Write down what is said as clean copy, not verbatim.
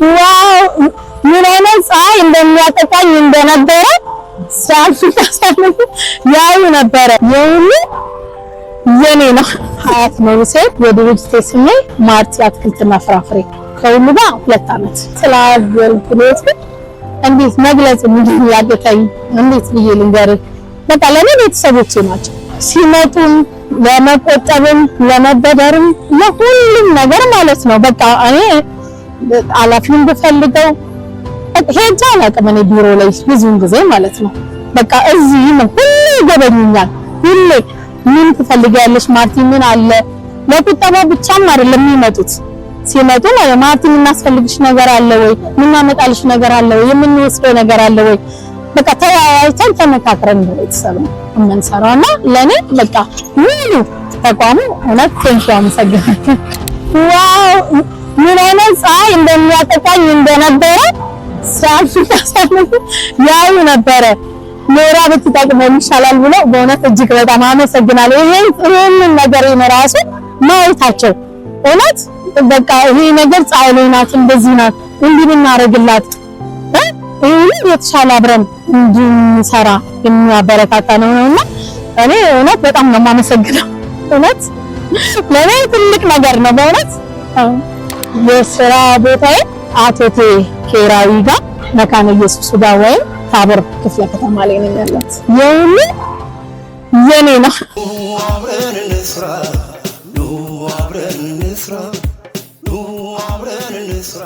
Wow፣ ምን አይነት ፀሐይ እንደሚያጠቃኝ እንደነበረ ሲያልፉ ሲያሳልፉ ያዩ ነበረ። የሁሉ የኔ ነው። ሀያት ነው ሴት የድርጅቴ ስሜ ማርቲ አትክልትና ፍራፍሬ። ከሁሉ ጋር 2 ዓመት ስለ አገልግሎት እንዴት መግለጽ ያቅተኝ፣ እንዴት ብዬ ልንገርህ? በቃ ለኔ ቤተሰቦቼ ናቸው። ሲመጡም ለመቆጠብም ለመበደርም ለሁሉም ነገር ማለት ነው። በቃ እኔ ኃላፊውን ብፈልገው ሄጄ አላውቅም። እኔ ቢሮ ላይ ብዙውን ጊዜ ማለት ነው። በቃ እዚህ ነው፣ ሁሌ ይጎበኙኛል። ሁሌ ምን ትፈልጊያለሽ ማርቲ፣ ምን አለ? ለቁጠባ ብቻም አይደለም የሚመጡት። ሲመጡ ማለት ማርቲ የምናስፈልግሽ ነገር አለ ወይ? የምናመጣልሽ ነገር አለ ወይ? የምንወስደው ነገር አለ ወይ? በቃ ተወያይተን ተመካክረን ነው ቤተሰብ ነው የምንሰራው። እና ለኔ በቃ ሙሉ ተቋሙ እውነት thank you፣ አመሰግናለሁ። Wow፣ ምን አይነት ፀሐይ እንደሚያጠቃኝ እንደነበረ ሲያልፉ ሲያሳልፉ ያዩ ነበረ። ኖራ ብትጠቅመን ይሻላል ብሎ በእውነት እጅግ በጣም አመሰግናለሁ። ይሄንን ነገር ራሱ ማየታቸው እውነት በቃ ይሄ ነገር ፀሐይ ላይ ናት፣ እንደዚህ ናት፣ እንዲህ ብናደርግላት ይሄ የተሻለ አብረን እንድንሰራ የሚያበረታታ ነውና እኔ እውነት በጣም ነው የማመሰግነው። እውነት ለእኔ ትልቅ ነገር ነው በእውነት። የስራ ቦታዬ አቶቴ ኬራዊ ጋር መካነ ኢየሱስ ጋር ወይም ታቦር ክፍለ ከተማ ላይ ነኝ ያለሁት። የሁሉ የኔ ነው። አብረን እንስራ፣ ኑ አብረን እንስራ፣ ኑ አብረን እንስራ።